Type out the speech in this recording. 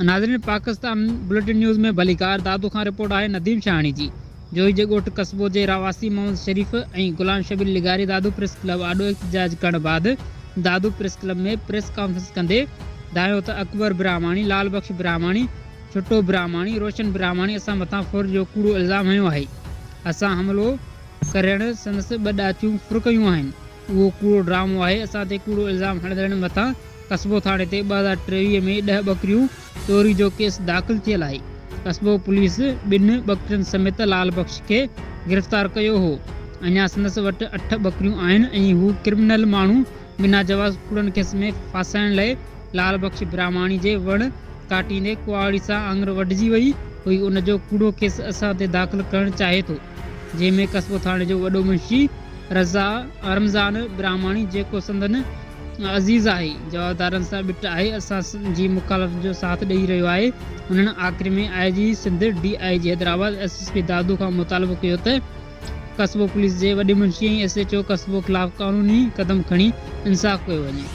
ناظرين Pakistan bulletin news ۾ ڀليڪار دادو کان رپورٽ آهي نديم شاهاڻي جي جوهي جي ڳوٺ قصبو جي رهواسي محمد شريف ۽ غلام شبير لغاري دادو پريس ڪلب آڏو احتجاج ڪرڻ بعد Dadu press club ۾ press conference ڪندي دانهيو ته اڪبر براهماڻي، لال بخش براهماڻي، ڇٽو براهماڻي، روشن براهماڻي اسان مٿان ڦر جو ڪوڙو الزام هنيو آهي اسان حملو ڪرڻ سندس ٻه ڏاچيون ڦر ڪيون آهن. اهو ڪوڙو ڊرامو آهي، اسان تي ڪوڙو الزام هڻندڙن مٿان قصبو ٿاڻي تي 2023 ۾ ڏهه ٻڪريون چوري جو ڪيس داخل ٿيل آهي، قصبو پوليس ٻن ٻڪرين سميت لال بخش کي گرفتار ڪيو هو، اڃا سندس وٽ اٺ ٻڪريون آهن ۽ هو ڪرمنل ماڻهو بنا جواز ڪوڙن ڪيس ۾ ڦاسائڻ لئي لال بخش براهماڻي جي وڻ ڪاٽيندي ڪهاڙي سان آڱر وڍجي وئي هئي ان جو ڪوڙو ڪيس اسان تي داخل ڪرڻ چاهي ٿو. جنهن ۾ قصبو ٿاڻي جو وڏو منشي رضا رمضان براهماڻي جيڪو سندن عزيز آهي، جوابدارن سان ٻٽ آهي، اسان جي مخالفن جو ساٿ ڏئي رهيو آهي. هنن آخر ۾ I G Sindh, D I G Hyderabad, S S P Dadu کان مطالبو ڪيو ته قصبو پوليس جي وڏي منشي ۽ ايس ايڇ او قصبو خلاف قانوني قدم کڻي انصاف ڪيو وڃي.